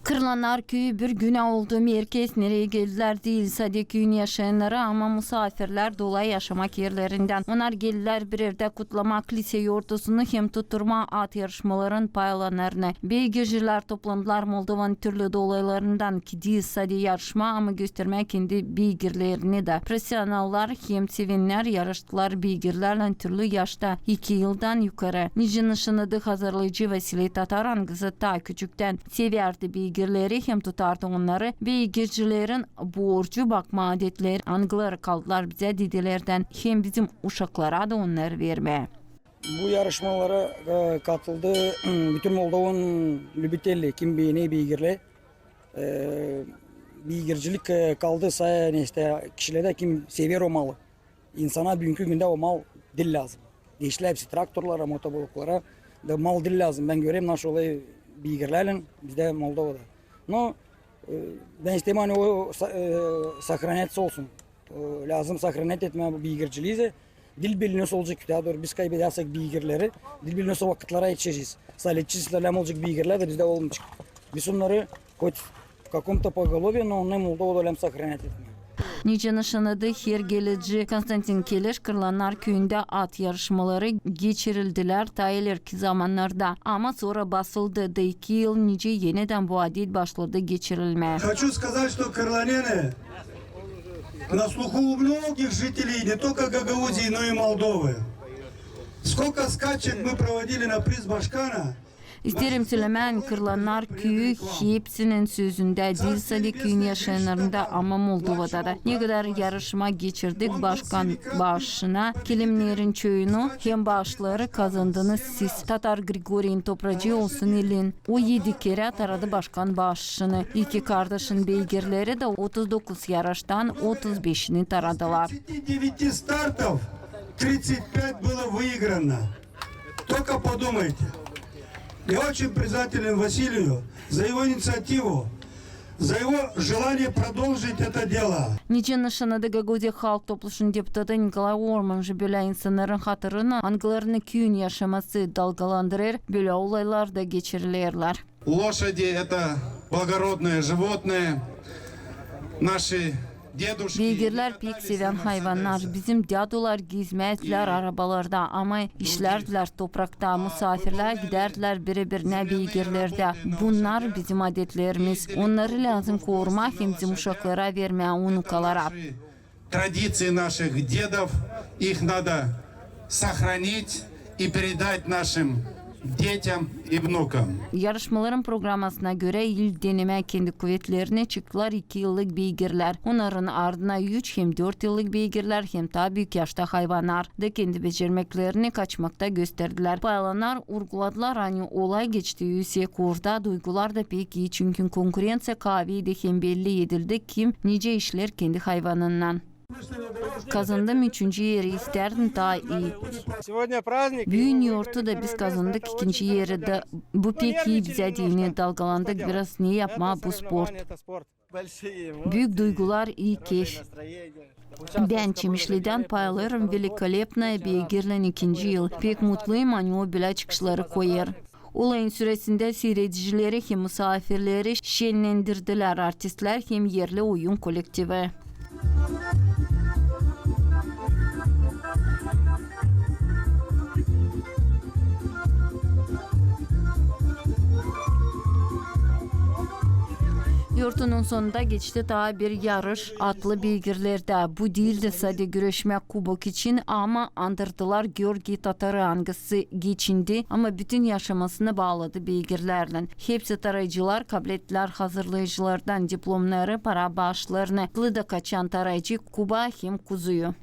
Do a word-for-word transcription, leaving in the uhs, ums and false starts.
Kırlanar küüyü bir günä oldu merkez, nereyi geldilär diil sade küüyün yaşayannarı, ama musaafirlär dolayı yaşamak erlerindän. Onnar geldilär bir erdä kutlamak lise yortusunu hem tutturmaa at yarışmaların paylanarını. Beygircilär toplandılar Moldovanın türlü dolaylarından, ki diil sade yarışmaa, ama göstermää kendi beygirlerini dä. Professionallar hem sevennär yarıştılar beygirlärlän türlü yaşta, iki yıldan yukarı. Nicä nışanadı hazırlayıcı Vasiliy Tatar, angısı taa küçüktän sevärdi beygirleri hem tutardı onnarı. Beygircilerin borcu bakmaa adetleri, angıları kaldılar bizä dedelerdän, hem bizim uşaklara da onnarı vermää. Bu yarışmalara, e, katıldı bütün Moldovanın lübitelleri, kim beener beygirleri. E, beygircilik, e, kaldı sade, neysä, kişilerdä, kim sever o malı. İnsana büünkü gündä o mal diil lääzım. Geçti hepsi traktorlara, motobloklara. Da mal diil lääzım. Bän görerim, naşey olêr beygirlärlän bizdä Moldovada. No, e, bän isteerim, ani o sa-, e, сохранять olsun. E, lääzım сохранять etmää bu beygirciliizi. Diil belli, nesoy olacek, taa dooru biz kaybedersäk beygirleri, diil belli, nesoy vakıtlara etişecez. Sadä çislälän olacek beygirlär dä bizdä olmayacek. Biz onnarı хоть в каком-то поголовье, но onnarı Moldovada lääzım сохранять etmää. Nicä nışanadı hergeleci Konstantin Keleş, Kırlanar küüyündä at yarışmaları geçirildilär taa ilerki zamannarda, ama sora basıldı da iki yıl nicä enidän bu adet başladı geçirilmää. Хочу сказать, что крыланены на слуху у многих жителей не только Гагаузии, но и Молдовы. Сколько скачек мы проводили на приз Башкана, İsteerim sölemää, Kırlanar küüyü hepsinin sözündä, diil sade küüyün yaşayannarında, ama Moldovada da. Nekadar yarışma geçirdik başkan baaşına, kilimnerin çoyunu hem baaşları kazandınız siz. Tatar Grigoriyin topracıı olsun elin. O edi kerä taradı başkan baaşını. İki kardaşın beygirleri dä otuz dokuz yarıştan otuz beşini taradılar. Тридцать девять стартов, тридцать пять было выиграно. Только подумайте. Я очень признателен Василию за его инициативу, за его желание продолжить это дело. Nicä nışanadı Gagauziya Halk Topluşunun deputatı Nikolay Ormanjı, bölä insannarın hatırını, angılarını küüyün yaşaması dalgalandırêr, bölä olaylar da geçirilerlär. Лошади — это благородное животное. Наши дедушки и так далее. Beygirlär pek sevän hayvannar. Bizim dädular gezmäzdilär arabalarda, ama işlärdilär toprakta. Musaafirlär gidärdilär biri-birinä beygirlerdä. Bunnar bizim adetlerimiz. Onnarı lääzım korumaa hem bizim uşaklara vermää, unukalara. Традиции наших дедов, их надо сохранить и передать нашим детям и внукам. Yarışmaların programasına görä, ilk denemää kendi kuvetlerini çıktılar iki yıllık beygirlär. Onnarın ardına üç hem dört yıllık beygirlär hem taa büük yaşta hayvannar da kendi becermeklerini kaçmakta gösterdilär. Paylannar urguladılar, ani olay geçti üüsek orda, duygular da pek ii, çünkü konkurenţiya kaaveydi hem belli edildi, kim nicä işleer kendi hayvanınnan. Kazandım üçüncü eri, istärdim taa ii. Büün yortu da biz kazandık ikinci eri dä. Bu pek ii bizä deyni, dalgalandık biraz, ne yapmaa bu sport. Büük duygular, ii keyf. Bän Çemişlidän paylanêrım великолепная beygirlän ikinci yıl. Pek mutluyum, ani o bölä çıkışları koyêr. Olayın süresindä siiredicileri hem musaafirleri şenlendirdilär artistlär hem erli oyun kolektivi. Yortunun sonunda geçti taa bir yarış atlı beygirlerdä. Bu diildi sade güreşmää kubok için, ama andırdılar Georgiy Tatarı, angısı geçindi, ama bütün yaşamasını baaladı beygirlärlän. Hepsi tarayıcılar kablettilär hazırlayıcılardan diplomnarı, para baaşlarını. Atlı da kaçan tarayıcı kuba hem kuzuyu.